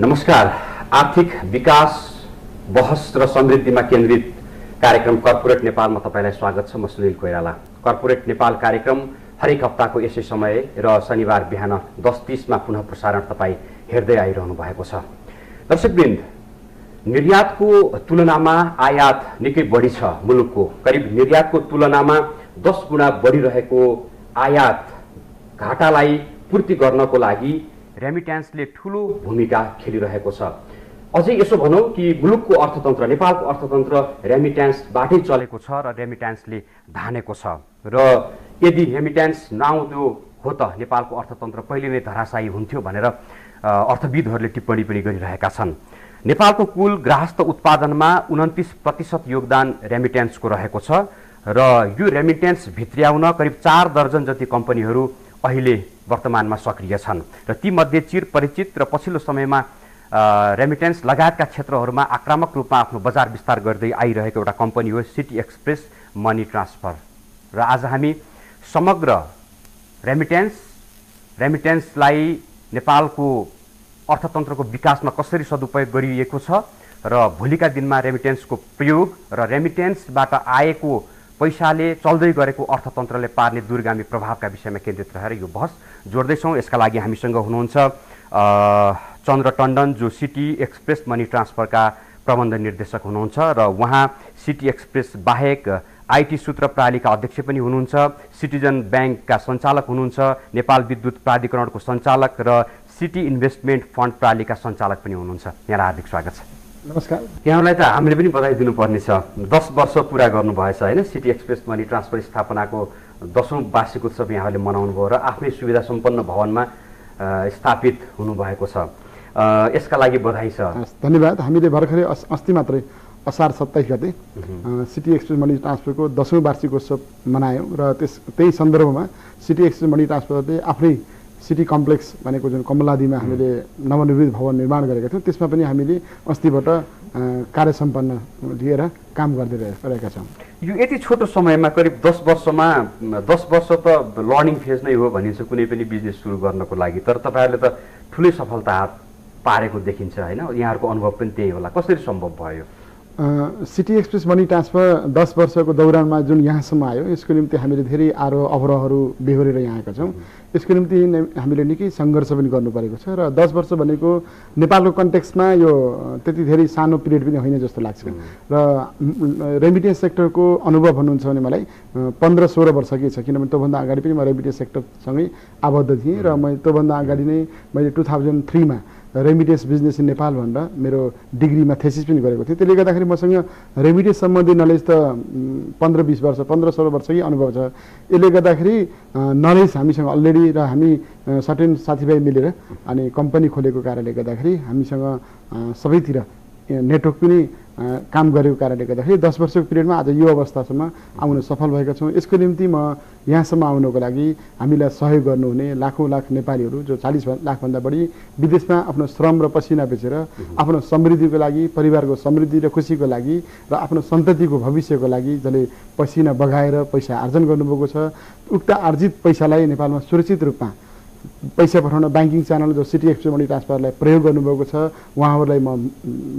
नमस्कार। आर्थिक विकास बहस र समृद्धिमा केन्द्रित कार्यक्रम कर्पोरेट नेपालमा तपाईलाई स्वागत छ। म सुनिल कोइराला। कर्पोरेट नेपाल कार्यक्रम हरेक हप्ताको यसै समय र शनिबार बिहान 10:30 मा पुनः प्रसारण तपाईँ हेर्दै आइरहनु भएको छ। दर्शकवृन्द, निर्यातको तुलनामा आयात निकै बढी छ मुलुकको। करिब निर्यातको तुलनामा 10 गुणा बढिरहेको आयात घाटालाई पूर्ति गर्नको लागि रेमिट्यान्सले ठूलो भूमिका खेलिरहेको छ। अझै यसो भनौँ कि मुलुकको अर्थतन्त्र, नेपालको अर्थतन्त्र रेमिट्यान्सबाटै चलेको छ र रेमिट्यान्सले धानेको छ। र यदि रेमिट्यान्स नआउँदो हो त नेपालको अर्थतन्त्र पहिले नै धराशायी हुन्थ्यो भनेर अर्थविदहरूले टिप्पणी पनि गरिरहेका छन्। नेपालको कुल गृहस्थ उत्पादनमा 29% योगदान रेमिट्यान्सको रहेको छ र यो रेमिट्यान्स भित्र्याउन करिब 4 दर्जन जति कम्पनीहरू अहिले वर्तमानमा सक्रिय छन् र तीमध्ये चिरपरिचित र पछिल्लो समयमा रेमिट्यान्स लगायतका क्षेत्रहरूमा आक्रामक रूपमा आफ्नो बजार विस्तार गर्दै आइरहेको एउटा कम्पनी हो सिटी एक्सप्रेस मनी ट्रान्सफर। र आज हामी समग्र रेमिट्यान्सलाई नेपालको अर्थतन्त्रको विकासमा कसरी सदुपयोग गरिएको छ र भोलिका दिनमा रेमिट्यान्सको प्रयोग र रेमिट्यान्सबाट आएको पैसाले चल्दै गरेको अर्थतन्त्रले पार्ने दूरगामी प्रभावका विषयमा केन्द्रित रहेर यो बहस जोड्दैछौँ। यसका लागि हामीसँग हुनुहुन्छ चन्द्र टण्डन, जो सिटी एक्सप्रेस मनी ट्रान्सफरका प्रबन्ध निर्देशक हुनुहुन्छ र उहाँ सिटी एक्सप्रेस बाहेक आईटी सूत्र प्रणालीका अध्यक्ष पनि हुनुहुन्छ, सिटिजन ब्याङ्कका सञ्चालक हुनुहुन्छ, नेपाल विद्युत प्राधिकरणको सञ्चालक र सिटी इन्भेस्टमेन्ट फन्ड प्रणालीका सञ्चालक पनि हुनुहुन्छ। यहाँलाई हार्दिक स्वागत छ। नमस्कार। यहाँलाई त हामीले पनि बधाई दिनुपर्ने छ। 10 वर्ष पुरा गर्नुभएछ होइन। सिटी एक्सप्रेस मनी ट्रान्सफर स्थापनाको 10औं वार्षिक उत्सव यहाँले मनाउनु भयो र आफ्नै सुविधा सम्पन्न भवनमा स्थापित हुनुभएको छ। यसका लागि बधाई छ। धन्यवाद। हामीले भर्खरै अस्ति मात्रै असार 27 गते सिटी एक्सप्रेस मनी ट्रान्सफरको 10औं वार्षिक उत्सव मनायौँ र त्यही सन्दर्भमा सिटी एक्सप्रेस मनी ट्रान्सफरले आफ्नै सिटी कम्प्लेक्स भनेको जुन कमलादीमा हामीले नवनिर्मित भवन निर्माण गरेका थियौँ, त्यसमा पनि हामीले अस्तिबाट कार्य सम्पन्न लिएर काम गर्दै रहेका छौँ। यो यति छोटो समयमा करिब 10 वर्षमा 10 वर्ष त लर्निङ फेज नै हो भनिन्छ कुनै पनि बिजनेस सुरु गर्नको लागि। तर तपाईँहरूले त ठुलै सफलता पारेको देखिन्छ होइन। यहाँहरूको अनुभव पनि त्यही होला। कसरी सम्भव भयो? सिटी एक्सप्रेस मनी ट्रान्सफर 10 वर्षको दौरानमा जुन यहाँसम्म आयो, यसको निम्ति हामीले धेरै अवरोहहरू बेहोरेर यहाँ आएका छौँ। यसको निम्ति हामीले निकै सङ्घर्ष पनि गर्नु परेको छ र 10 वर्ष भनेको नेपालको कन्टेक्स्टमा यो त्यति धेरै सानो पिरियड पनि होइन जस्तो लाग्छ। र रेमिटेन्स सेक्टरको अनुभव भन्नुहुन्छ भने मलाई 15-16 वर्षकै छ, किनभने त्योभन्दा अगाडि पनि म रेमिटेन्स सेक्टरसँगै आबद्ध थिएँ र मैले त्योभन्दा अगाडि नै मैले 2003 मा रेमिटेन्स बिजनेस इन नेपाल भनेर मेरो डिग्रीमा थेसिस पनि गरेको थिएँ। त्यसले गर्दाखेरि मसँग रेमिटेन्स सम्बन्धी नलेज त 15-20 वर्ष 15-16 वर्षकै अनुभव छ। यसले गर्दाखेरि नलेज हामीसँग अलरेडी र हामी सर्टेन साथीभाइ मिलेर अनि कम्पनी खोलेको कारणले गर्दाखेरि हामीसँग सबैतिर नेटवर्क पनि काम गरेको कारणले गर्दाखेरि 10 वर्षको पिरियडमा आज यो अवस्थासम्म आउन सफल भएका छौँ। यसको निम्ति म यहाँसम्म आउनको लागि हामीलाई सहयोग गर्नुहुने लाखौँ लाख नेपालीहरू जो 40 लाखभन्दा बढी विदेशमा आफ्नो श्रम र पसिना बेचेर आफ्नो समृद्धिको लागि, परिवारको समृद्धि र खुसीको लागि र आफ्नो सन्ततिको भविष्यको लागि जसले पसिना बगाएर पैसा आर्जन गर्नुभएको छ, उक्त आर्जित पैसालाई नेपालमा सुरक्षित रूपमा पैसा पठाउन ब्याङ्किङ च्यानल जो सिटी एक्सप्रेस मनी ट्रान्सफरलाई प्रयोग गर्नुभएको छ, उहाँहरूलाई म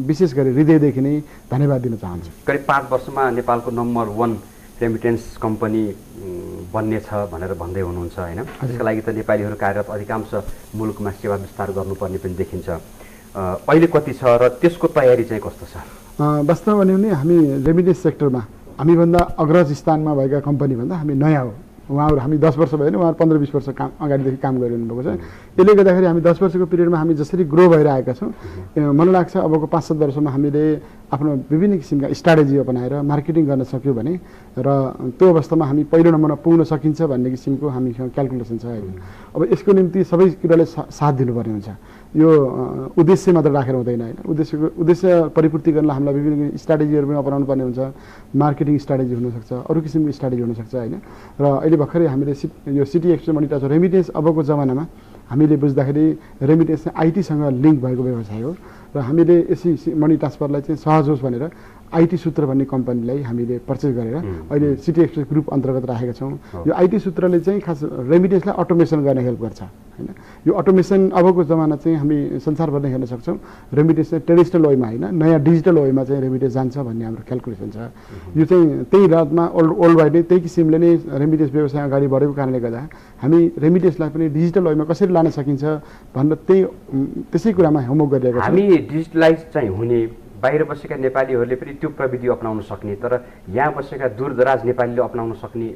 विशेष गरी हृदयदेखि नै धन्यवाद दिन चाहन्छु। करिब 5 वर्षमा नेपालको नम्बर 1 रेमिटेन्स कम्पनी बन्ने छ भनेर भन्दै हुनुहुन्छ होइन। त्यसका लागि त नेपालीहरू कार्यरत अधिकांश मुलुकमा सेवा विस्तार गर्नुपर्ने पनि देखिन्छ। अहिले कति छ र त्यसको तयारी चाहिँ कस्तो छ? वास्तवमा भने हामी रेमिटेन्स सेक्टरमा हामीभन्दा अग्रज स्थानमा भएका कम्पनीभन्दा हामी नयाँ हो। उहाँहरू हामी 10 वर्ष भयो भने उहाँहरू 15-20 वर्ष अगाडिदेखि काम गरिरहनु भएको छ। यसले गर्दाखेरि हामी 10 वर्षको पिरियडमा हामी जसरी ग्रो भएर आएका छौँ, मलाई लाग्छ अबको 5-7 वर्षमा हामीले आफ्नो विभिन्न किसिमका स्ट्राटेजी अपनाएर मार्केटिङ गर्न सक्यौँ भने र त्यो अवस्थामा हामी पहिलो नम्बरमा पुग्न सकिन्छ भन्ने किसिमको हामीसँग क्यालकुलेसन छ। अब यसको निम्ति सबै कुराले साथ दिनुपर्ने हुन्छ। यो उद्देश्य मात्र राखेर हुँदैन होइन। उद्देश्य परिपूर्ति गर्न हामीलाई विभिन्न स्ट्राटेजीहरू पनि अपनाउनु पर्ने हुन्छ। मार्केटिङ स्ट्राटेजी हुनसक्छ, अरू किसिमको स्ट्राटेजी हुनसक्छ होइन। र अहिले भर्खरै हामीले यो city express money transfer remittance अबको जमानामा हामीले बुझ्दाखेरि रेमिटेन्स आइटीसँग लिङ्क भएको व्यवसाय हो र हामीले यसै मनी ट्रान्सफरलाई चाहिँ सहज होस् भनेर आइटी सूत्र भन्ने कम्पनीलाई हामीले पर्चेस गरेर अहिले सिटी एक्सप्रेस ग्रुप अन्तर्गत राखेका छौँ। यो आइटी सूत्रले चाहिँ खास रेमिटेन्सलाई अटोमेसन गर्न हेल्प गर्छ होइन। यो अटोमेसन अबको जमाना चाहिँ हामी संसारभर नै हेर्न सक्छौँ। रेमिटेन्स चाहिँ ट्रेडिसनल वेमा होइन, नयाँ डिजिटल वेमा चाहिँ रेमिटेन्स जान्छ भन्ने हाम्रो क्यालकुलेसन छ। यो चाहिँ त्यही रातमा ओल्ड वाइड नै त्यही किसिमले नै रेमिटेन्स व्यवसाय अगाडि बढेको कारणले गर्दा हामी रेमिटेन्सलाई पनि डिजिटल वेमा कसरी लान सकिन्छ भनेर त्यसै कुरामा होमवर्क गरिरहेका छौँ। हामी डिजिटलाइज चाहिँ हुने, बाहिर बसेका नेपालीहरूले पनि त्यो प्रविधि अपनाउन सक्ने, तर यहाँ बसेका दूरदराज नेपालीले अपनाउन सक्ने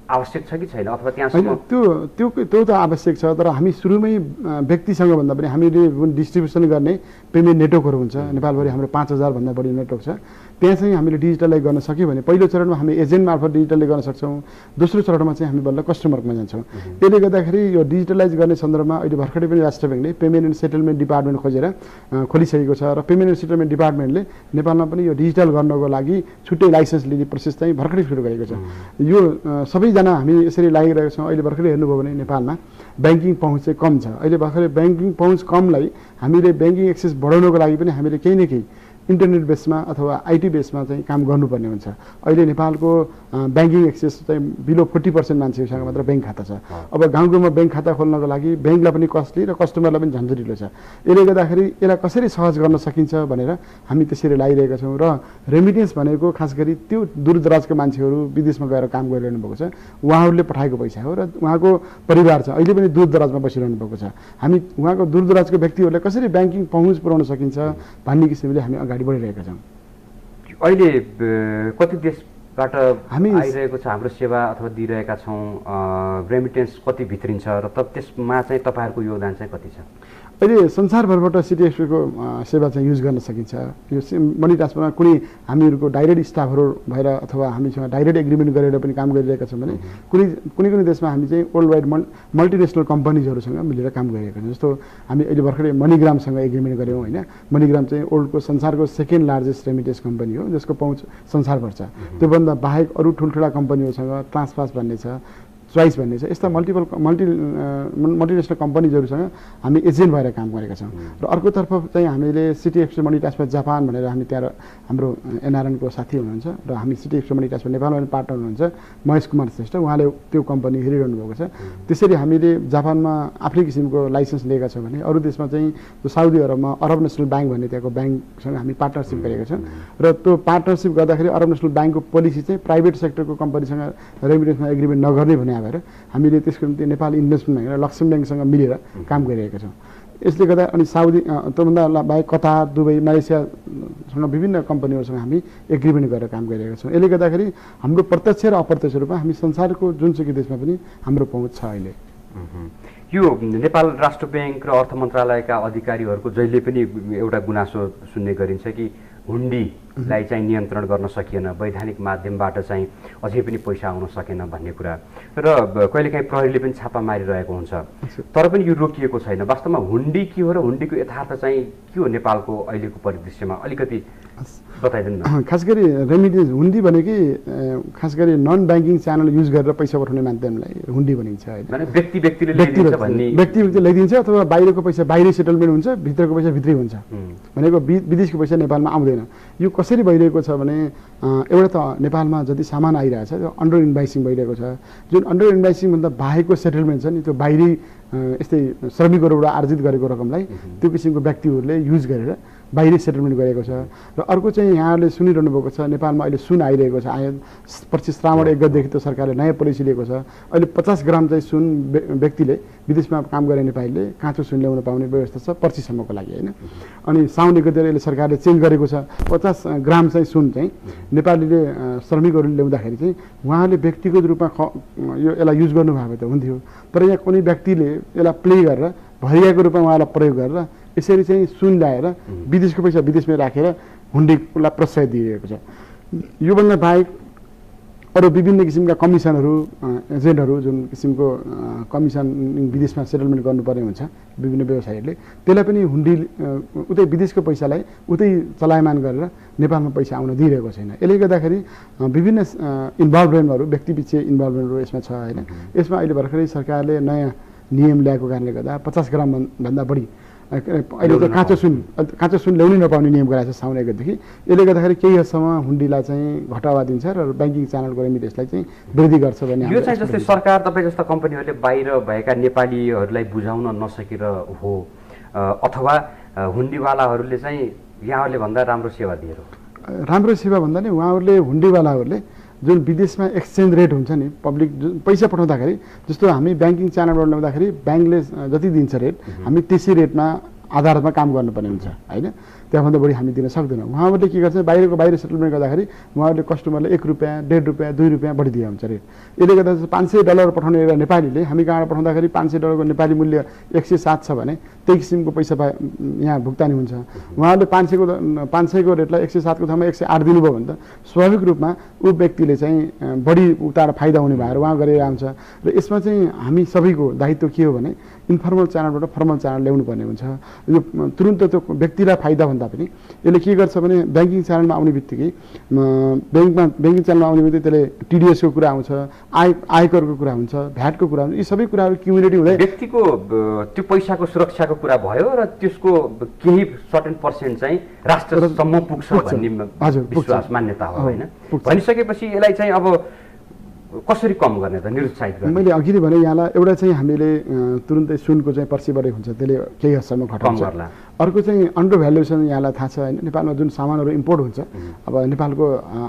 आवश्यक छ कि छैन, अथवा त्यहाँसम्म त्यो त आवश्यक छ। तर हामी सुरुमै व्यक्तिसँग भन्दा पनि हामीले डिस्ट्रिब्युसन गर्ने पेमेन्ट नेटवर्कहरू हुन्छ। नेपालभरि हाम्रो 5000 भन्दा बढी नेटवर्क छ। त्यहाँ चाहिँ हामीले डिजिटलाइज गर्न सक्यो भने पहिलो चरणमा हामी एजेन्ट मार्फत डिजिटलाइज गर्न सक्छौँ। दोस्रो चरणमा चाहिँ हामी बल्ल कस्टमरमा जान्छौँ। त्यसले गर्दाखेरि यो डिजिटलाइज गर्ने सन्दर्भमा अहिले भर्खरै पनि राष्ट्र ब्याङ्कले पेमेन्ट एन्ड सेटलमेन्ट डिपार्टमेन्ट खोजेर खोलिसकेको छ र पेमेन्ट एन्ड सेटलमेन्ट डिपार्टमेन्टले नेपालमा पनि यो डिजिटल गर्नको लागि छुट्टै लाइसेन्स लिने प्रोसेस चाहिँ भर्खरै सुरु गरेको छ। यो सबैजना हामी यसरी लागिरहेका छौँ। अहिले भर्खरै हेर्नुभयो भने नेपालमा ब्याङ्किङ पहुँच चाहिँ कम छ। अहिले भर्खरै ब्याङ्किङ पहुँच कमलाई हामीले ब्याङ्किङ एक्सेस बढाउनको लागि पनि हामीले केही न केही इन्टरनेट बेसमा अथवा आइटी बेसमा चाहिँ काम गर्नुपर्ने हुन्छ। अहिले नेपालको ब्याङ्किङ एक्सेस चाहिँ बिलो 40% मान्छेहरूसँग मात्र ब्याङ्क खाता छ। अब गाउँमा ब्याङ्क खाता खोल्नको लागि ब्याङ्कलाई पनि कस्टली र कस्टमरलाई पनि झन्झटिलो छ। यसले गर्दाखेरि यसलाई कसरी सहज गर्न सकिन्छ भनेर हामी त्यसरी लागिरहेका छौँ। र रेमिटेन्स भनेको खास गरी त्यो दूरदराजका मान्छेहरू विदेशमा गएर काम गरिरहनु भएको छ, उहाँहरूले पठाएको पैसा हो र उहाँको परिवार छ अहिले पनि दूरदराजमा बसिरहनु भएको छ। हामी उहाँको दूरदराजको व्यक्तिहरूलाई कसरी ब्याङ्किङ पहुँच पुर्याउन सकिन्छ भन्ने किसिमले हामी अगाडि बढिरहेका छौँ। अहिले कति देशबाट हामी आइरहेको छ हाम्रो सेवा अथवा दिइरहेका छौँ, रेमिटेन्स कति भित्रिन्छ र त्यसमा चाहिँ तपाईँहरूको योगदान चाहिँ कति छ? अहिले संसारभरबाट सिटी एक्सप्रेसको सेवा चाहिँ युज गर्न सकिन्छ। यो मनी ट्रान्सफरमा कुनै हामीहरूको डाइरेक्ट स्टाफहरू भएर अथवा हामीसँग डाइरेक्ट एग्रिमेन्ट गरेर पनि काम गरिरहेका छौँ भने कुनै देशमा हामी चाहिँ वर्ल्ड वाइड मल्टिनेसनल कम्पनीजहरूसँग मिलेर काम गरिरहेका छौँ। जस्तो हामी अहिले भर्खरै मनीग्रामसँग एग्रिमेन्ट गऱ्यौँ होइन। मनीग्राम चाहिँ वर्ल्डको संसारको सेकेन्ड लार्जेस्ट रेमिटेन्स कम्पनी हो, जसको पहुँच संसारभर छ। त्योभन्दा बाहेक अरू ठुल्ठुला कम्पनीहरूसँग ट्रान्सफास भन्ने छ, चोइस भन्ने छ, यस्ता मल्टिनेसनल कम्पनीजहरूसँग हामी एजेन्ट भएर काम गरेका छौँ। र अर्कोतर्फ चाहिँ हामीले city express money transfer Japan भनेर हामी त्यहाँ हाम्रो एनआरएनको साथी हुनुहुन्छ र हामी सिटी एक्सप्रेस मनी ट्रान्सफर नेपालमा पनि पार्टनर हुनुहुन्छ महेश कुमार श्रेष्ठ, उहाँले त्यो कम्पनी हेरिरहनु भएको छ। त्यसरी हामीले जापानमा आफ्नै किसिमको लाइसेन्स लिएका छौँ भने अरू देशमा चाहिँ साउदी अरबमा अरब नेसनल ब्याङ्क भन्ने त्यहाँको ब्याङ्कसँग हामी पार्टनरसिप गरेका छौँ। र त्यो पार्टनरसिप गर्दाखेरि अरब नेसनल ब्याङ्कको पोलिसी चाहिँ प्राइभेट सेक्टरको कम्पनीसँग रेमिटेन्समा एग्रिमेन्ट नगर्ने भने भएर हामीले त्यसको निम्ति नेपाल इन्भेस्टमेन्ट ब्याङ्क र लक्ष्मी ब्याङ्कसँग मिलेर काम गरिरहेका छौँ। यसले गर्दा अनि साउदी त्योभन्दा बाहेक कतार, दुबई, मालेसियासँग विभिन्न कम्पनीहरूसँग हामी एग्रिमेन्ट गरेर काम गरिरहेका छौँ। यसले गर्दाखेरि हाम्रो प्रत्यक्ष र अप्रत्यक्ष रूपमा हामी संसारको जुनसुकै देशमा पनि हाम्रो पहुँच छ। अहिले यो नेपाल राष्ट्र ब्याङ्क र अर्थ मन्त्रालयका अधिकारीहरूको जहिले पनि एउटा गुनासो सुन्ने गरिन्छ कि हुन्डीलाई चाहिँ नियन्त्रण गर्न सकिएन, वैधानिक माध्यमबाट चाहिँ अझै पनि पैसा आउन सकेन भन्ने कुरा, र कहिलेकाहीँ प्रहरीले पनि छापा मारिरहेको हुन्छ। तर पनि यो रोकिएको छैन। वास्तवमा हुन्डी के हो र हुन्डीको यथार्थ चाहिँ के हो नेपालको अहिलेको परिदृश्यमा अलिकति बताइदिनु न। खास गरी रेमिटेन्स हुन्डी भनेकै खास गरी नन ब्याङ्किङ च्यानल युज गरेर पैसा पठाउने माध्यमलाई हुन्डी भनिन्छ होइन। व्यक्तिले ल्याइदिन्छ अथवा बाहिरको पैसा बाहिरै सेटलमेन्ट हुन्छ, भित्रको पैसा भित्रै हुन्छ भनेको विदेशको पैसा नेपालमा आउँदैन। यो कसरी भइरहेको छ भने एउटा त नेपालमा जति सामान आइरहेको छ त्यो अन्डर इन्भाइसिङ भइरहेको छ। जुन अन्डर इन्भाइसिङभन्दा बाहेकको सेटलमेन्ट छ नि त्यो बाहिरी यस्तै श्रमिकहरूबाट आर्जित गरेको रकमलाई त्यो किसिमको व्यक्तिहरूले युज गरेर बाहिरी सेटलमेन्ट गरेको छ। र अर्को चाहिँ यहाँहरूले सुनिरहनु भएको छ नेपालमा अहिले सुन आइरहेको छ। पछि श्रावण 1 गतेदेखि त सरकारले नयाँ पोलिसी लिएको छ। अहिले 50 ग्राम चाहिँ सुन व्यक्तिले विदेशमा काम गर्ने नेपालीले काँचो सुन ल्याउन पाउने व्यवस्था छ पर्चिसम्मको लागि होइन। अनि साउन 1 गते अहिले सरकारले चेन्ज गरेको छ। 50 ग्राम चाहिँ सुन चाहिँ नेपालीले श्रमिकहरूले ल्याउँदाखेरि चाहिँ उहाँले व्यक्तिगत रूपमा यसलाई युज गर्नुभयो भने त हुन्थ्यो। तर यहाँ कुनै व्यक्तिले यसलाई प्ले गरेर भरियाको रूपमा उहाँलाई प्रयोग गरेर यसरी चाहिँ सुन ल्याएर विदेशको पैसा विदेशमै राखेर हुन्डीलाई प्रश्रय दिइरहेको छ। योभन्दा बाहेक अरू विभिन्न किसिमका कमिसनहरू, एजेन्टहरू जुन किसिमको कमिसन विदेशमा सेटलमेन्ट गर्नुपर्ने हुन्छ विभिन्न व्यवसायीहरूले त्यसलाई पनि हुन्डी उतै विदेशको पैसालाई उतै चलायमान गरेर नेपालमा पैसा आउन दिइरहेको छैन। यसले गर्दाखेरि विभिन्न इन्भल्भमेन्टहरू व्यक्तिपिच्छे इन्भल्भमेन्टहरू यसमा छ होइन। यसमा अहिले भर्खरै सरकारले नयाँ नियम ल्याएको कारणले गर्दा 50 ग्राम भन्दा बढी अहिले त काँचो सुन ल्याउनै नपाउने नियम गराएको छ साउन 1 गतेदेखि। यसले गर्दाखेरि केही हदसम्म हुन्डीलाई चाहिँ घटावा दिन्छ र ब्याङ्किङ च्यानलको रेमिटेन्सलाई चाहिँ वृद्धि गर्छ भन्ने यो चाहिँ जस्तै सरकार तपाईँ जस्ता कम्पनीहरूले बाहिर भएका नेपालीहरूलाई बुझाउन नसकेर हो अथवा हुन्डीवालाहरूले चाहिँ यहाँहरूले भन्दा राम्रो सेवा दिएर राम्रो सेवा भन्दा नि उहाँहरूले हुन्डीवालाहरूले जुन विदेशमा एक्सचेन्ज रेट हुन्छ नि पब्लिक जुन पैसा पठाउँदाखेरि जस्तो हामी ब्याङ्किङ च्यानलबाट ल्याउँदाखेरि ब्याङ्कले जति दिन्छ रेट हामी त्यसै रेटमा आधारमा काम गर्नुपर्ने हुन्छ होइन। त्यहाँभन्दा बढी हामी दिन सक्दैनौँ। उहाँहरूले के गर्छ बाहिर सेटलमेन्ट गर्दाखेरि उहाँहरूले कस्टमरले 1 रुपियाँ 1.5 रुपियाँ 2 रुपियाँ बढी दिए हुन्छ रेट। यसले गर्दा $500 पठाउने एउटा नेपालीले हामी कहाँबाट पठाउँदाखेरि $500 नेपाली मूल्य 107 छ भने त्यही किसिमको पैसा यहाँ भुक्तानी हुन्छ। उहाँहरूले 500 को रेटलाई 107 को ठाउँमा 108 दिनुभयो भने त स्वाभाविक रूपमा ऊ व्यक्तिले चाहिँ बढी उतार फाइदा हुने भएर उहाँ गरेर आउँछ। र यसमा चाहिँ हामी सबैको दायित्व के हो भने इन्फर्मल च्यानलबाट फर्मल च्यानल ल्याउनु पर्ने हुन्छ। यो तुरुन्त त्यो व्यक्तिलाई फाइदा भन्दा पनि यसले के गर्छ भने ब्याङ्किङ च्यानलमा आउने बित्तिकै ब्याङ्किङ च्यानलमा आउने बित्तिकै त्यसले टिडिएसको कुरा आउँछ, आयकरको कुरा हुन्छ, भ्याटको कुरा हुन्छ। यी सबै कुराहरू क्युमुलेटिभ हुँदै व्यक्तिको त्यो पैसाको सुरक्षाको कुरा भयो र त्यसको केही सर्टेन पर्सेन्ट चाहिँ राष्ट्रसम्म पुग्छ भन्ने विश्वास मान्यता हो होइन। भनिसकेपछि यसलाई चाहिँ अब कसरी कम गर्ने त निरुत्साहित गर्ने? मैले अघि नै भने यहाँलाई एउटा चाहिँ हामीले तुरुन्तै सुनको चाहिँ पर्सिबाटै हुन्छ त्यसले केही हदसम्म घटाउँछ। अर्को चाहिँ अन्डर भ्यालुएसन यहाँलाई थाहा छ होइन। नेपालमा जुन सामानहरू इम्पोर्ट हुन्छ अब नेपालको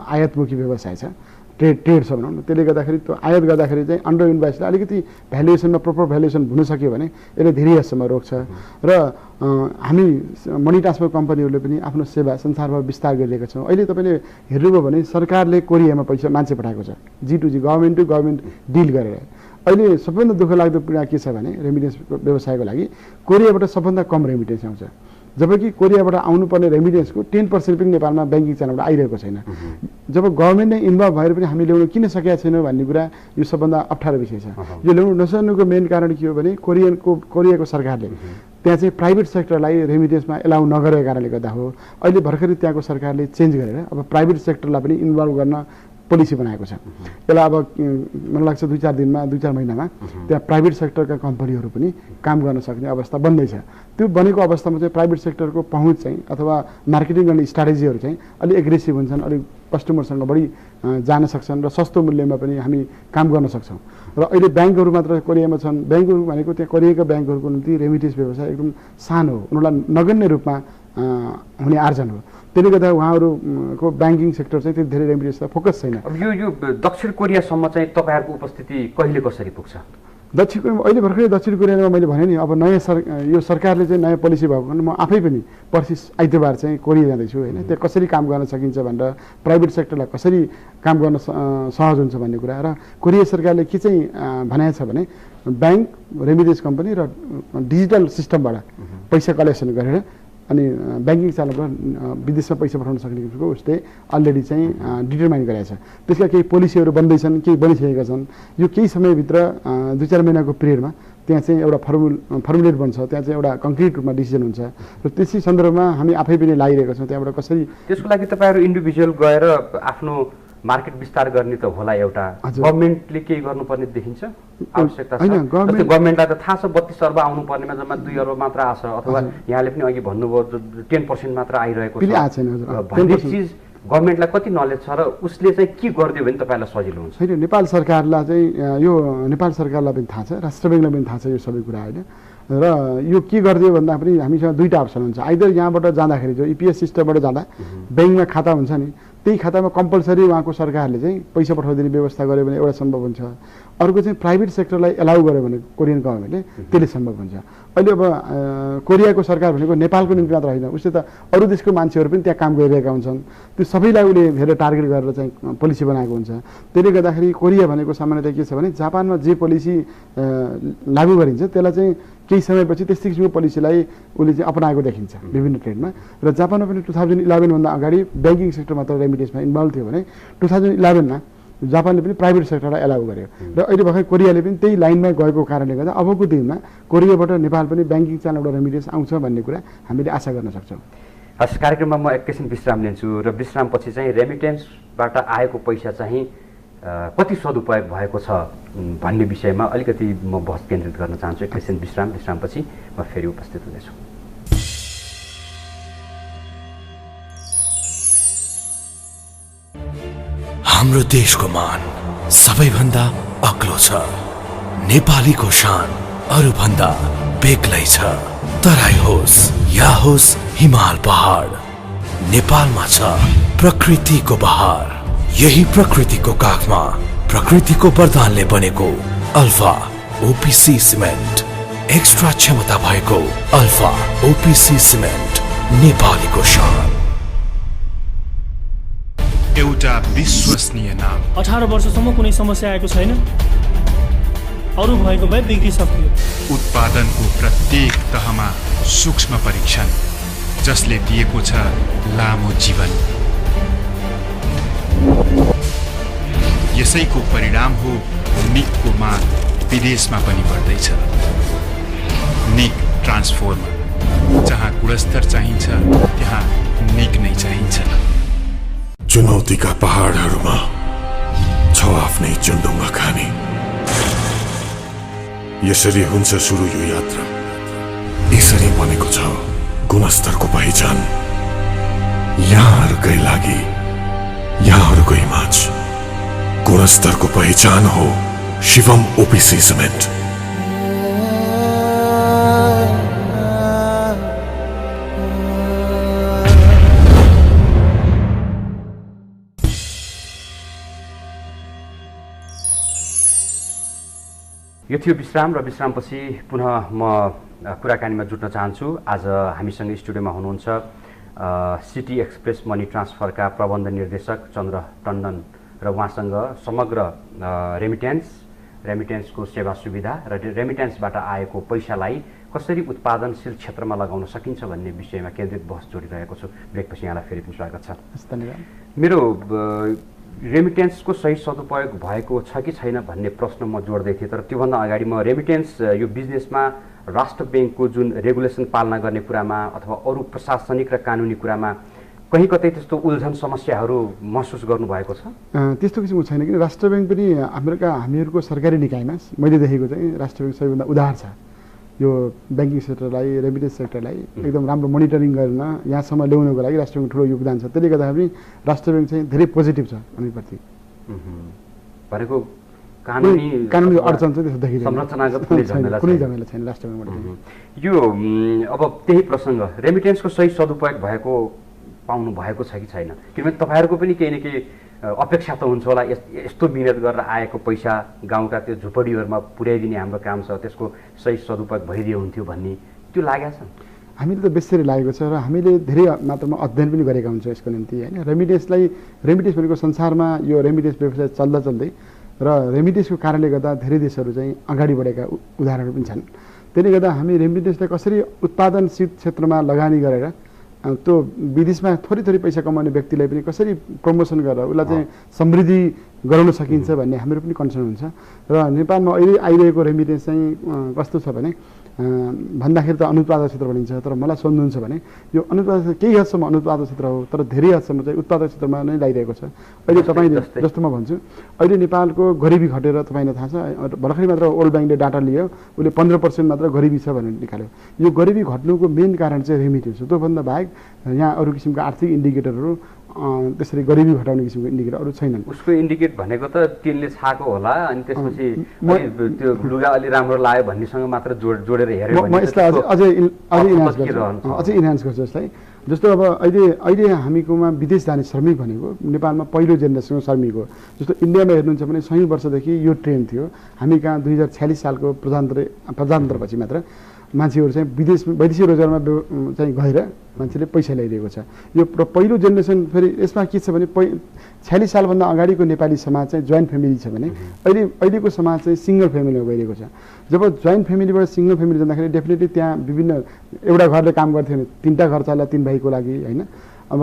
आयातमुखी व्यवसाय छ ट्रेड छ भनौँ न। त्यसले गर्दाखेरि त्यो आयात गर्दाखेरि चाहिँ अन्डर इन्भोइसलाई अलिकति भ्यालुएसनमा प्रपर भ्यालुएसन हुन सक्यो भने यसले धेरै हदसम्म रोक्छ। र हामी मनी ट्रान्सफर कम्पनीहरूले पनि आफ्नो सेवा संसारभर विस्तार गरिरहेका छौँ। अहिले तपाईँले हेर्नुभयो भने सरकारले कोरियामा पैसा मान्छे पठाएको छ G2G government to government deal गरेर। अहिले सबैभन्दा दुःख लाग्दो कुरा के छ भने रेमिटेन्स व्यवसायको लागि कोरियाबाट सबभन्दा कम रेमिटेन्स आउँछ। जबकि कोरियाबाट आउनुपर्ने रेमिटेन्सको 10% पनि नेपालमा ब्याङ्किङ च्यानलबाट आइरहेको छैन। जब गभर्मेन्ट नै इन्भल्भ भएर पनि हामी ल्याउन किन सकेका छैनौँ भन्ने कुरा यो सबभन्दा अप्ठ्यारो विषय छ। यो ल्याउनु नसक्नुको मेन कारण के हो भने कोरियाको सरकारले त्यहाँ चाहिँ प्राइभेट सेक्टरलाई रेमिटेन्समा एलाउ नगरेको कारणले गर्दा हो। अहिले भर्खरै त्यहाँको सरकारले चेन्ज गरेर अब प्राइभेट सेक्टरलाई पनि इन्भल्भ गर्न पोलिसी बनाएको छ। यसलाई अब मलाई लाग्छ 2-4 दिनमा 2-4 महिनामा त्यहाँ प्राइभेट सेक्टरका कम्पनीहरू पनि काम गर्न सक्ने अवस्था बन्दैछ। त्यो बनेको अवस्थामा चाहिँ प्राइभेट सेक्टरको पहुँच चाहिँ अथवा मार्केटिङ गर्ने स्ट्राटेजीहरू चाहिँ अलिक एग्रेसिभ हुन्छन्, अलिक कस्टमरसँग बढी जान सक्छन् र सस्तो मूल्यमा पनि हामी काम गर्न सक्छौँ। र अहिले ब्याङ्कहरू मात्र कोरियामा छन्। ब्याङ्कहरू भनेको त्यहाँ कोरियाका ब्याङ्कहरूको निम्ति रेमिटेन्स व्यवसाय एकदम सानो हो, उनीहरूलाई नगण्य रूपमा हुने आर्जन हो। त्यसले गर्दा उहाँहरूको ब्याङ्किङ सेक्टर चाहिँ त्यति धेरै रेमिटेन्समा फोकस छैन। अब यो दक्षिण कोरियासम्म चाहिँ तपाईँहरूको उपस्थिति कहिले कसरी पुग्छ? दक्षिण कोरिया अहिले भर्खरै दक्षिण कोरियामा मैले भने नि अब नयाँ यो सरकारले चाहिँ नयाँ पोलिसी भएको कारण म आफै पनि पर्सि आइतबार चाहिँ कोरिया जाँदैछु होइन। त्यहाँ कसरी काम गर्न सकिन्छ भनेर प्राइभेट सेक्टरलाई कसरी काम गर्न सहज हुन्छ भन्ने कुरा। र कोरिया सरकारले के चाहिँ भनेको छ भने ब्याङ्क रेमिटेन्स कम्पनी र डिजिटल सिस्टमबाट पैसा कलेक्सन गरेर अनि ब्याङ्किङ च्यानलबाट विदेशमा पैसा पठाउन सक्ने किसिमको उसले अलरेडी चाहिँ डिटरमाइन गरेको छ। त्यसका केही पोलिसीहरू बन्दैछन्, केही बनिसकेका छन्। यो केही समयभित्र 2-4 महिनाको पिरियडमा त्यहाँ चाहिँ एउटा फर्मुलेट बन्छ, त्यहाँ चाहिँ एउटा कङ्क्रिट रूपमा डिसिजन हुन्छ। र त्यसै सन्दर्भमा हामी आफै पनि लागिरहेका छौँ त्यहाँबाट कसरी। त्यसको लागि तपाईँहरू इन्डिभिजुअल गएर आफ्नो मार्केट विस्तार गर्ने त होला एउटा, गभर्मेन्टले केही गर्नुपर्ने देखिन्छ आवश्यकता छ? गभर्मेन्टलाई त थाहा छ 32 अर्ब आउनुपर्नेमा जम्मा 2 अर्ब मात्र आछ, अथवा यहाँले पनि अघि भन्नुभयो 10% मात्र आइरहेको छ भन्ने चिज गभर्मेन्टलाई कति नलेज छ र उसले चाहिँ के गरिदियो भने तपाईँलाई सजिलो हुन्छ? होइन, नेपाल सरकारलाई चाहिँ यो नेपाल सरकारलाई पनि थाहा छ, राष्ट्र ब्याङ्कलाई पनि थाहा छ यो सबै कुरा होइन। र यो के गरिदियो भन्दा पनि हामीसँग 2टा अप्सन हुन्छ। आइदर यहाँबाट जाँदाखेरि जो इपिएस सिस्टमबाट जाँदा ब्याङ्कमा खाता हुन्छ नि त्यही खातामा कम्पलसरी उहाँको सरकारले चाहिँ पैसा पठाइदिने व्यवस्था गर्यो भने एउटा सम्भव हुन्छ। अर्को चाहिँ प्राइभेट सेक्टरलाई एलाउ गर्यो भने कोरियन गभर्मेन्टले त्यसले सम्भव हुन्छ। अहिले अब कोरियाको सरकार भनेको नेपालको निम्ति मात्र होइन, उसले त अरू देशको मान्छेहरू पनि त्यहाँ काम गरिरहेका हुन्छन्। त्यो सबैलाई उसले धेरै टार्गेट गरेर चाहिँ पोलिसी बनाएको हुन्छ। त्यसले गर्दाखेरि कोरिया भनेको सामान्यतया के छ भने जापानमा जे पोलिसी लागू गरिन्छ त्यसलाई चाहिँ केही समयपछि त्यस्तै किसिमको पोलिसीलाई उसले चाहिँ अपनाएको देखिन्छ विभिन्न ट्रेडमा। र जापानमा पनि 2011 भन्दा अगाडि ब्याङ्किङ सेक्टर मात्र रेमिटेन्समा इन्भल्भ थियो भने 2011 मा जापानले पनि प्राइभेट सेक्टरलाई एलाउ गर्यो। र अहिले भर्खर कोरियाले पनि त्यही लाइनमा गएको कारणले गर्दा अबको दिनमा कोरियाबाट नेपाल पनि ब्याङ्किङ च्यानलबाट रेमिटेन्स आउँछ भन्ने कुरा हामीले आशा गर्न सक्छौँ। हस्, कार्यक्रममा म एकैछिन विश्राम लिन्छु र विश्रामपछि चाहिँ रेमिटेन्सबाट आएको पैसा चाहिँ कति सदुपयोग भएको छ भन्ने विषयमा अलिकति म बहस केन्द्रित गर्न चाहन्छु। एकैछिन विश्रामपछि म फेरि उपस्थित हुनेछु। हाम्रो देशको मान सबैभन्दा अग्लो छ। नेपालीको शान अरूभन्दा बेग्लै छ। तराई होस् या होस् हिमाल पहाड, नेपालमा छ प्रकृतिको बहार। यही प्रकृतिको काखमा प्रकृतिको वरदानले बनेको अल्फा ओपिसी सिमेन्ट, एक्स्ट्रा क्षमता भएको अल्फा ओपिसी सिमेन्ट, नेपालीको शान। एउटा विश्वसनीय नाम। 18 वर्षसम्म कुनै समस्या आएको छैन। अरू भएको भए बिग्रिसक्यो। उत्पादनको प्रत्येक तहमा सूक्ष्म परीक्षण, जसले दिएको छ लामो जीवन। यसैको परिणाम हो निकको माग विदेशमा पनि बढ्दैछ। निक ट्रान्सफर्मर, जहाँ गुणस्तर चाहिन्छ त्यहाँ निक नै चाहिन्छ। चुनौतीका पहाडहरूमा छ आफ्नै चुन्दुङ्गा खानी। यसरी हुन्छ सुरु यो यात्रा। यसरी बनेको छ गुणस्तरको पहिचान। यहाँहरूकै लागि, यहाँहरूकै माझ गुणस्तरको पहिचान हो शिवम ओपिसी सिमेन्ट। यो थियो विश्राम र विश्रामपछि पुनः म कुराकानीमा जुट्न चाहन्छु। आज हामीसँग स्टुडियोमा हुनुहुन्छ सिटी एक्सप्रेस मनी ट्रान्सफरका प्रबन्ध निर्देशक चन्द्र टन्डन र उहाँसँग समग्र रेमिटेन्सको सेवा सुविधा र रेमिटेन्सबाट आएको पैसालाई कसरी उत्पादनशील क्षेत्रमा लगाउन सकिन्छ भन्ने विषयमा केन्द्रित बहस जोडिरहेको छु। ब्रेकपछि यहाँलाई फेरि पनि स्वागत छ। धन्यवाद। मेरो रेमिटेन्सको सही सदुपयोग भएको छ कि छैन भन्ने प्रश्न म जोड्दै थिएँ, तर त्योभन्दा अगाडि म रेमिटेन्स यो बिजनेसमा राष्ट्र ब्याङ्कको जुन रेगुलेसन पालना गर्ने कुरामा अथवा अरू प्रशासनिक र कानुनी कुरामा कहीँ कतै त्यस्तो उल्झन समस्याहरू महसुस गर्नुभएको छ? त्यस्तो किसिमको छैन, किन राष्ट्र ब्याङ्क पनि हामीहरूको सरकारी निकायमा मैले देखेको चाहिँ राष्ट्र ब्याङ्क सबैभन्दा उदार छ। यो ब्याङ्किङ सेक्टरलाई, रेमिटेन्स सेक्टरलाई एकदम राम्रो मोनिटरिङ गर्न यहाँसम्म ल्याउनको लागि राष्ट्र ब्याङ्क ठुलो योगदान छ। त्यसले गर्दाखेरि राष्ट्र ब्याङ्क चाहिँ धेरै पोजिटिभ छ हामीप्रति। भनेको कानुनी अडचन चाहिँ त्यस्तो देखिँदैन, संरचनागत कुनै झमेला छैन राष्ट्र ब्याङ्कबाट। यो अब त्यही प्रसङ्ग रेमिटेन्सको सही सदुपयोग भएको पाउनु भएको छ कि छैन? किनभने तपाईँहरूको पनि केही न केही अपेक्षा त हुन्छ होला, यस्तो मिहिनेत गरेर आएको पैसा गाउँका त्यो झुपडीहरूमा पुर्याइदिने हाम्रो काम छ, त्यसको सही सदुपयोग भइदियो हुन्थ्यो भन्ने त्यो लागेको छ? हामीले त बेसरी लागेको छ र हामीले धेरै मात्रामा अध्ययन पनि गरेका हुन्छौँ यसको निम्ति होइन। रेमिटेन्स भनेको संसारमा यो रेमिटेन्स व्यवसाय चल्दै र रेमिटेन्सको कारणले गर्दा धेरै देशहरू चाहिँ अगाडि बढेका उदाहरणहरू पनि छन्। त्यसले गर्दा हामी रेमिटेन्सलाई कसरी उत्पादनशील क्षेत्रमा लगानी गरेर त्यो विदेशमा थोरै पैसा कमाउने व्यक्तिलाई पनि कसरी प्रमोसन गरेर उसलाई चाहिँ समृद्धि गराउन सकिन्छ भन्ने हाम्रो पनि कन्सर्न हुन्छ। र नेपालमा अहिले आइरहेको रेमिटेन्स चाहिँ कस्तो छ भने भन्दाखेरि त अनुत्पादक क्षेत्र भनिन्छ, तर मलाई सोध्नुहुन्छ भने यो अनुत्पादक केही हदसम्म अनुत्पादक क्षेत्र हो, तर धेरै हदसम्म चाहिँ उत्पादक क्षेत्रमा नै लागिरहेको छ। अहिले तपाईँले जस्तो म भन्छु, अहिले नेपालको गरिबी घटेर तपाईँलाई थाहा छ, भर्खरै मात्र वर्ल्ड ब्याङ्कले डाटा लियो, उसले 15% मात्र गरिबी छ भनेर निकाल्यो। यो गरिबी घट्नुको मेन कारण चाहिँ रेमिटेन्स हो। त्योभन्दा बाहेक यहाँ अरू किसिमको आर्थिक इन्डिकेटरहरू त्यसरी गरिबी घटाउने किसिमको इन्डिकेटर अरू छैनन्। उसको इन्डिकेट भनेको त तेलले छाएको होला, अनि त्यसपछि त्यो लुगा अलि राम्रो लाग्यो भन्नेसँग मात्र जोडेर हेऱ्यो भने म यसलाई अझै इन्हान्स गर्छु यसलाई। जस्तो अब अहिले हामीकोमा विदेश जाने श्रमिक भनेको नेपालमा पहिलो जेनेरेसनको श्रमिक हो। जस्तो इन्डियामा हेर्नुहुन्छ भने 100 वर्षदेखि यो ट्रेन्ड थियो। हामी कहाँ 2046 सालको प्रजातन्त्रपछि मात्र मान्छेहरू चाहिँ वैदेशिक रोजगारमा चाहिँ गएर मान्छेले पैसा ल्याइदिएको छ। यो पहिलो जेनेरेसन फेरि यसमा के छ भने 46 सालभन्दा अगाडिको नेपाली समाज चाहिँ जोइन्ट फ्यामिली छ भने अहिलेको समाज चाहिँ सिङ्गल फ्यामिलीमा गइरहेको छ। जब जोइन्ट फ्यामिलीबाट सिङ्गल फ्यामिली जाँदाखेरि डेफिनेटली त्यहाँ विभिन्न एउटा घरले काम गर्थ्यो भने 3टा घर चल्ला 3 भाइको लागि होइन। अब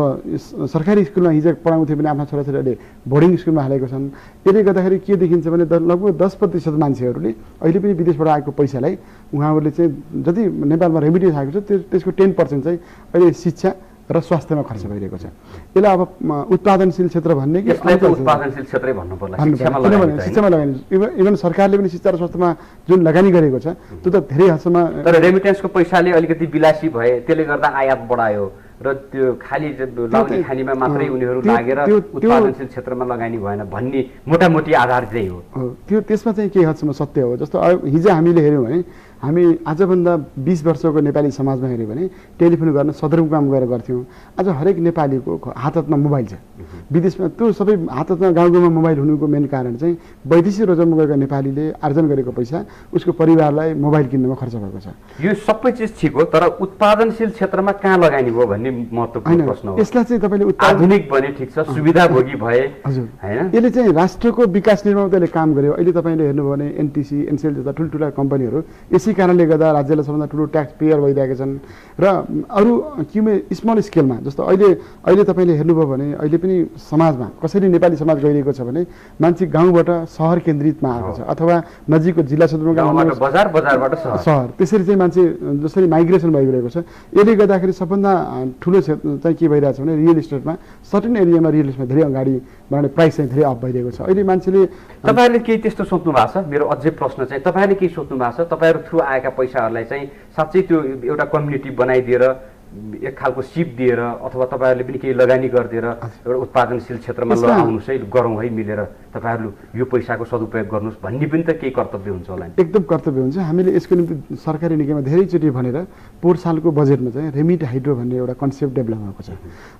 सरकारी स्कुलमा हिजो पढाउँथ्यो भने आफ्ना छोराछोरीहरूले बोर्डिङ स्कुलमा हालेको छन्। त्यसले गर्दाखेरि के देखिन्छ भने लगभग 10% मान्छेहरूले अहिले पनि विदेशबाट आएको पैसालाई उहाँहरूले चाहिँ जति नेपालमा रेमिटेन्स आएको छ त्यसको 10% चाहिँ अहिले शिक्षा र स्वास्थ्यमा खर्च भइरहेको छ। यसलाई अब उत्पादनशील क्षेत्र भन्ने कि उत्पादनशील क्षेत्रै भन्नु पर्ला, शिक्षामा लगानी। इभन सरकारले पनि शिक्षा र स्वास्थ्यमा जुन लगानी गरेको छ त्यो त धेरै हदसम्म। तर रेमिटेन्सको पैसाले अलिकति विलासी भए, त्यसले गर्दा आयात बढायो र त्यो खाली लाउने खानीमा मात्रै उनीहरू लागेर उत्पादनशील क्षेत्रमा लगानी भएन भन्ने मोटामोटी आधार चाहिँ हो। त्यो त्यसमा चाहिँ केही हदसम्म सत्य हो। जस्तो हिजो हामीले हेऱ्यौँ भने हामी आजभन्दा 20 वर्षको नेपाली समाजमा हेऱ्यौँ भने टेलिफोन गर्न सदरमुकाम गएर गर्थ्यौँ। आज हरेक नेपालीको हातमा मोबाइल छ। विदेशमा त्यो सबै हातमा गाउँ गाउँमा मोबाइल हुनुको मेन कारण चाहिँ वैदेशिक रोजगारमा गएको नेपालीले आर्जन गरेको पैसा उसको परिवारलाई मोबाइल किन्नमा खर्च भएको छ। यो सबै चिज ठिक हो, तर उत्पादनशील क्षेत्रमा कहाँ लगानी भयो भन्ने महत्त्वपूर्ण प्रश्न हो। यसलाई चाहिँ तपाईँले आधुनिक भने ठिक छ, सुविधाभोगी भए हजुर हैन, यसले चाहिँ राष्ट्रको विकास निर्माण त्यसले काम गर्यो। अहिले तपाईँले हेर्नुभयो भने एनटिसी एनसेल जस्ता ठुल्ठुला कम्पनीहरू यसै कारणले गर्दा राज्यलाई सबभन्दा ठुलो ट्याक्स पेयर भइरहेका छन्। र अरू स्मल स्केलमा जस्तो अहिले तपाईँले हेर्नुभयो भने अहिले पनि समाजमा कसरी नेपाली समाज गइरहेको छ भने मान्छे गाउँबाट सहर केन्द्रितमा आएको छ अथवा नजिकको जिल्ला सदरमुकाम बजारबाट सहर, त्यसरी चाहिँ मान्छे जसरी माइग्रेसन भइरहेको छ। यसले गर्दाखेरि सबभन्दा ठुलो चाहिँ के भइरहेको छ भने रियल इस्टेटमा सर्टेन एरियामा रियल इस्टेटमा धेरै अगाडि बढ्ने प्राइस चाहिँ धेरै अप भइरहेको छ। अहिले मान्छेले तपाईँहरूले केही त्यस्तो सोच्नु भएको छ? मेरो अझै प्रश्न चाहिँ तपाईँहरूले केही सोच्नु भएको छ? तपाईँहरू थ्रु आएका पैसाहरूलाई चाहिँ साँच्चै त्यो एउटा कम्युनिटी बनाइदिएर एक खालको सिप दिएर अथवा तपाईँहरूले पनि केही लगानी गरिदिएर एउटा उत्पादनशील क्षेत्रमा लगाउनुहोस् है, गरौँ है मिलेर, तपाईँहरू यो पैसाको सदुपयोग गर्नुहोस् भन्ने पनि त केही कर्तव्य हुन्छ होला नि? एकदम कर्तव्य हुन्छ। हामीले यसको निम्ति सरकारी निकायमा धेरैचोटि भनेर पोहोर सालको बजेटमा चाहिँ रेमिट हाइड्रो भन्ने एउटा कन्सेप्ट डेभलप भएको छ।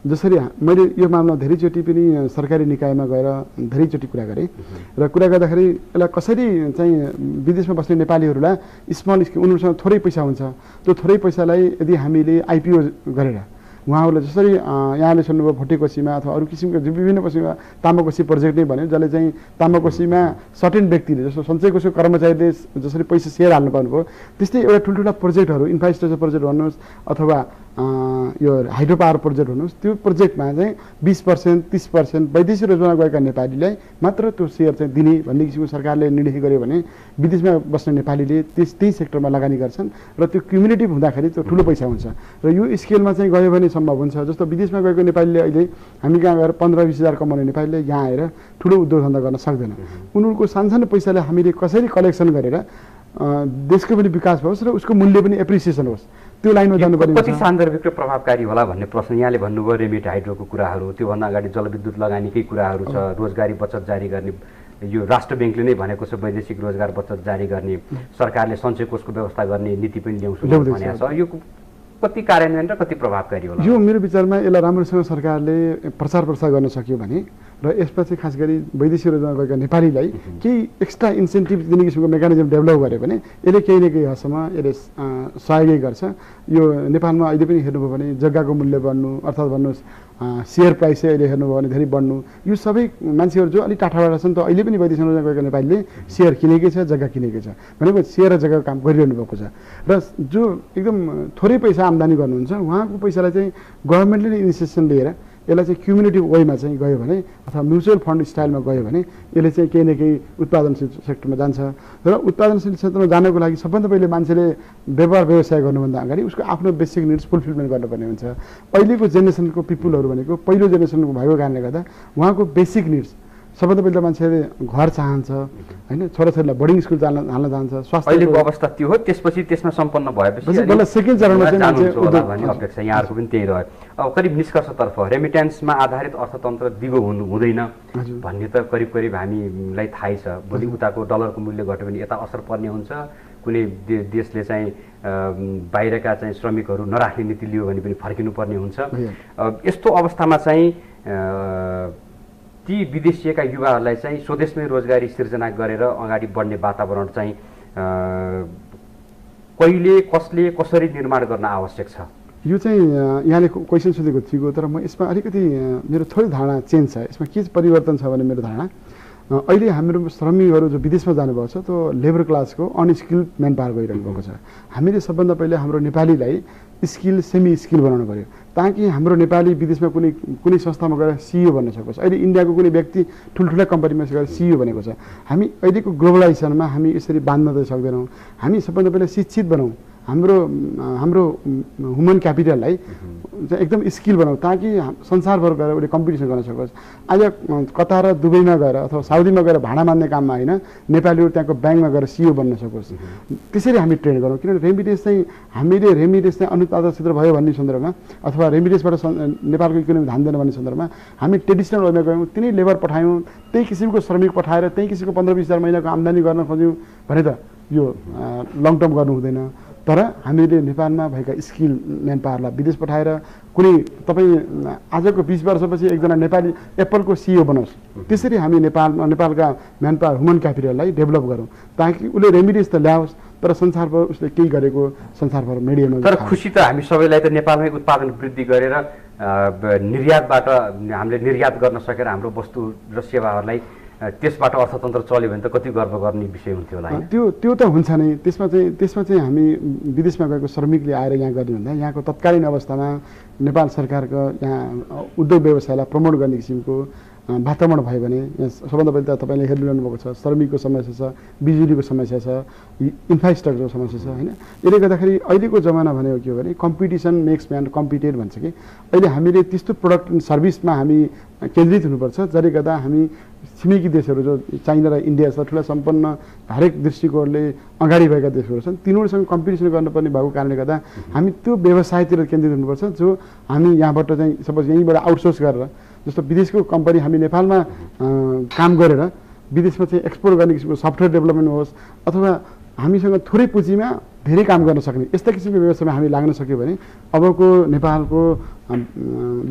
जसरी मैले यो मामला धेरैचोटि पनि सरकारी निकायमा गएर धेरैचोटि कुरा गरेँ र कुरा गर्दाखेरि यसलाई कसरी चाहिँ विदेशमा बस्ने नेपालीहरूलाई स्मल स्केल उनीहरूसँग थोरै पैसा हुन्छ, त्यो थोरै पैसालाई यदि हामीले आइपिओ गरेर उहाँहरूले जसरी यहाँले सुन्नुभयो भोटेकोसीमा अथवा अरू किसिमको विभिन्न किसिमका तामाकोसी प्रोजेक्ट नै भन्यो, जसले चाहिँ तामाकोसीमा सर्टेन व्यक्तिले जस्तो सञ्चय कोषको कर्मचारीले जसरी पैसा सेयर हाल्नु पाउनुभयो त्यस्तै एउटा ठुल्ठुला प्रोजेक्टहरू इन्फ्रास्ट्रक्चर प्रोजेक्ट भन्नुहोस् अथवा यो हाइड्रो पावर प्रोजेक्ट भन्नुहोस्, त्यो प्रोजेक्टमा चाहिँ 20% 30% वैदेशिक रोजगारमा गएका नेपालीलाई मात्र त्यो सेयर चाहिँ दिने भन्ने किसिमको सरकारले निर्णय गर्यो भने विदेशमा बस्ने नेपालीले त्यही सेक्टरमा लगानी गर्छन् र त्यो क्युमुलेटिभ हुँदाखेरि त्यो ठुलो पैसा हुन्छ र यो स्केलमा चाहिँ गयो भने सम्भव हुन्छ। जस्तो विदेशमा गएको नेपालीले अहिले हामी कहाँ गएर 15-20 हजार कमाउने नेपालीले यहाँ आएर ठुलो उद्योग धन्दा गर्न सक्दैन। उनीहरूको सानसानो पैसाले हामीले कसरी कलेक्सन गरेर देशको पनि विकास होस् र उसको मूल्य पनि एप्रिसिएसन होस् त्यो लाइनमा जानुपर्ने कति सान्दर्भिक र प्रभावकारी होला भन्ने प्रश्न यहाँले भन्नुभयो। रेमिट हाइड्रोको कुराहरू, त्योभन्दा अगाडि जलविद्युत लगानीकै कुराहरू छ, रोजगारी बचत जारी गर्ने, यो राष्ट्र ब्याङ्कले नै भनेको छ वैदेशिक रोजगार बचत जारी गर्ने, सरकारले सञ्चय कोषको व्यवस्था गर्ने नीति पनि ल्याउँछु भनेको छ। यो कति कार्यान्वयन र कति प्रभावकारी होला? यो मेरो विचारमा यसलाई राम्रोसँग सरकारले प्रचार प्रसार गर्न सक्यो भने र यसमा चाहिँ खास गरी वैदेशिक रोजगारमा गएका नेपालीलाई केही एक्स्ट्रा इन्सेन्टिभ दिने किसिमको मेकानिजम डेभलप गर्यो भने यसले केही न केही हदसम्म यसले सहयोगी गर्छ। यो नेपालमा अहिले पनि हेर्नुभयो भने जग्गाको मूल्य बढ्नु अर्थात् भन्नुहोस् सेयर प्राइस चाहिँ अहिले हेर्नुभयो भने धेरै बढ्नु, यो सबै मान्छेहरू जो अलिक टाढाबाट छन् त अहिले पनि वैदेशिक रोजगारमा गएका नेपालीले सेयर किनेकै छ, जग्गा किनेकै छ भनेको सेयर र जग्गाको काम गरिरहनु भएको छ। र जो एकदम थोरै पैसा आम्दानी गर्नुहुन्छ उहाँको पैसालाई चाहिँ गभर्मेन्टले नै इनिसिएसन लिएर यसलाई चाहिँ क्युमुलेटिभ वेमा चाहिँ गयो भने अथवा म्युचुअल फन्ड स्टाइलमा गयो भने यसले चाहिँ केही न केही उत्पादनशील सेक्टरमा जान्छ। र उत्पादनशील क्षेत्रमा जानको लागि सबभन्दा पहिले मान्छेले व्यापार व्यवसाय गर्नुभन्दा अगाडि उसको आफ्नो बेसिक निड्स फुलफिलमेन्ट गर्नुपर्ने हुन्छ। अहिलेको जेनेरेसनको पिपुलहरू भनेको पहिलो जेनेरेसनको भएको कारणले गर्दा उहाँको बेसिक निड्स सबभन्दा पहिला मान्छेले घर चाहन्छ होइन, छोराछोरीलाई बोर्डिङ स्कुल हाल्न चाहन्छ, स्वास्थ्य अहिलेको अवस्था त्यो हो। त्यसपछि त्यसमा सम्पन्न भएपछि सेकेन्ड चरणमा चाहिँ भन्ने अपेक्षा यहाँहरूको पनि त्यही रह्यो। अब करिब निष्कर्षतर्फ रेमिट्यान्समा आधारित अर्थतन्त्र दिगो हुँदैन भन्ने त करिब हामीलाई थाहै छ। भोलि उताको डलरको मूल्य घट्यो भने यता असर पर्ने हुन्छ। कुनै देशले चाहिँ बाहिरका चाहिँ श्रमिकहरू नराख्ने नीति लियो भने पनि फर्किनुपर्ने हुन्छ। यस्तो अवस्थामा चाहिँ ती विदेशिएका युवाहरूलाई चाहिँ स्वदेशमै रोजगारी सिर्जना गरेर अगाडि बढ्ने वातावरण चाहिँ कहिले कसले कसरी निर्माण गर्न आवश्यक छ? यो चाहिँ यहाँले क्वेसन सोधेको थियो, तर म यसमा अलिकति मेरो थोरै धारणा चेन्ज छ। यसमा के परिवर्तन छ भने मेरो धारणा अहिले हाम्रो श्रमिकहरू जो विदेशमा जानुभएको छ त्यो लेबर क्लासको अनस्किल्ड म्यान पावर गइरहनु भएको छ। हामीले सबभन्दा पहिले हाम्रो नेपालीलाई स्किल सेमी स्किल बनाउनु पर्यो ताकि हाम्रो नेपाली विदेशमा कुनै संस्थामा गएर सिइओ बन्न सकोस्। अहिले इन्डियाको कुनै व्यक्ति ठुल्ठुला कम्पनीमा गएर सिइओ बनेको छ। हामी अहिलेको ग्लोबलाइजेसनमा हामी यसरी बाँध्न त सक्दैनौँ। हामी सबभन्दा पहिला शिक्षित बनाउँ, हाम्रो ह्युमन क्यापिटललाई एकदम स्किल बनाऊ ताकि संसारभर गएर उसले कम्पिटिसन गर्न सकोस्। आज कतार र दुबईमा गएर अथवा साउदीमा गएर भाडा मान्ने काममा होइन, नेपालीहरू त्यहाँको ब्याङ्कमा गएर सिइओ बन्न सकोस्। त्यसरी हामी ट्रेन गरौँ, किनभने रेमिटेन्स चाहिँ हामीले रेमिटेन्स चाहिँ अनुत्पादक क्षेत्र भयो भन्ने सन्दर्भमा अथवा रेमिटेन्सबाट नेपालको इकोनोमी धान्दैन भन्ने सन्दर्भमा हामी ट्रेडिसनल वेमा गयौँ, तिनै लेबर पठायौँ, त्यही किसिमको श्रमिक पठाएर त्यही किसिमको 15-20 हजार महिनाको आम्दानी गर्न खोज्यौँ भने त यो लङ टर्म गर्नु हुँदैन। तर हामीले नेपालमा भएका स्किल म्यान पावरलाई विदेश पठाएर कुनै तपाईँ आजको 20 वर्षपछि एकजना नेपाली एप्पलको सिइओ बनाओस्, त्यसरी हामी नेपालका म्यान पावर ह्युमन क्यापिटललाई डेभलप गरौँ ताकि उसले रेमिटेन्स त ल्याओस् तर संसारभर उसले केही गरेको संसारभर मिडियामा। तर खुसी त हामी सबैलाई त नेपालमै उत्पादन वृद्धि गरेर निर्यातबाट हामीले निर्यात गर्न सकेर हाम्रो वस्तु र सेवाहरूलाई त्यसबाट अर्थतन्त्र चल्यो भने त कति गर्व गर्ने विषय हुन्थ्यो होला हैन? त्यो त हुन्छ नै। त्यसमा चाहिँ हामी विदेशमा गएको श्रमिकले आएर यहाँ गर्ने भन्दा यहाँको तत्कालीन अवस्थामा नेपाल सरकारको यहाँ उद्योग व्यवसायलाई प्रमोट गर्ने किसिमको वातावरण भयो भने यहाँ सबभन्दा पहिला त तपाईँले हेरिरहनु भएको छ, श्रमिकको समस्या छ, बिजुलीको समस्या छ, इन्फ्रास्ट्रक्चरको समस्या छ होइन। यसले गर्दाखेरि अहिलेको जमाना भनेको के हो भने कम्पिटिसन मेक्स म्यान कम्पिटेड भन्छ कि अहिले हामीले त्यस्तो प्रोडक्ट एन्ड सर्भिसमा हामी केन्द्रित हुनुपर्छ जसले गर्दा हामी छिमेकी देशहरू जो चाइना र इन्डिया छ ठुला सम्पन्न हरेक दृष्टिकोणले अगाडि भएका देशहरू छन् तिनीहरूसँग कम्पिटिसन गर्नुपर्ने भएको कारणले गर्दा हामी त्यो व्यवसायतिर केन्द्रित हुनुपर्छ जो हामी यहाँबाट चाहिँ सपोज यहीँबाट आउटसोर्स गरेर जस्तो विदेशको कम्पनी हामी नेपालमा काम गरेर विदेशमा चाहिँ एक्सपोर्ट गर्ने किसिमको सफ्टवेयर डेभलपमेन्ट होस् अथवा हामीसँग थोरै पुँजीमा धेरै काम गर्न सक्ने यस्ता किसिमको व्यवसायमा हामी लाग्न सक्यो भने अबको नेपालको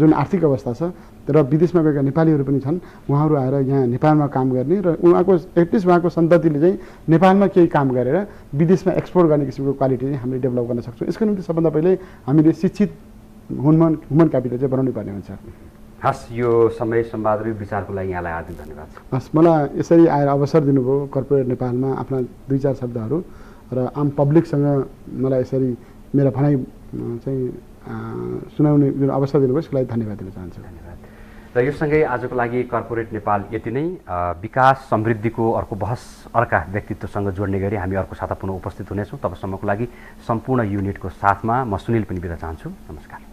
जुन आर्थिक अवस्था छ र विदेशमा गएका नेपालीहरू पनि छन् उहाँहरू आएर यहाँ नेपालमा काम गर्ने र उहाँको एटलिस्ट उहाँको सन्ततिले चाहिँ नेपालमा केही काम गरेर विदेशमा एक्सपोर्ट गर्ने किसिमको क्वालिटी चाहिँ हामीले डेभलप गर्न सक्छौँ। यसको निम्ति सबभन्दा पहिले हामीले शिक्षित ह्युमन क्यापिटल चाहिँ बनाउनु पर्ने हुन्छ। हस्, यो समय संवाद र विचारको लागि यहाँलाई हार्दिक धन्यवाद। हस्, मलाई यसरी आएर अवसर दिनुभयो कर्पोरेट नेपालमा आफ्ना 2-4 शब्दहरू र आम पब्लिकसँग मलाई यसरी मेरा भनाइ चाहिँ सुनाउने जुन अवसर दिनुभयो यसको लागि धन्यवाद दिन चाहन्छु। धन्यवाद। र यो सँगै आजको लागि कर्पोरेट नेपाल यति नै। विकास समृद्धिको अर्को बहस अर्का व्यक्तित्वसँग जोड्ने गरी हामी अर्को साता पुनः उपस्थित हुनेछौँ। तबसम्मको लागि सम्पूर्ण युनिटको साथमा म सुनिल पनि बिदा चाहन्छु। नमस्कार।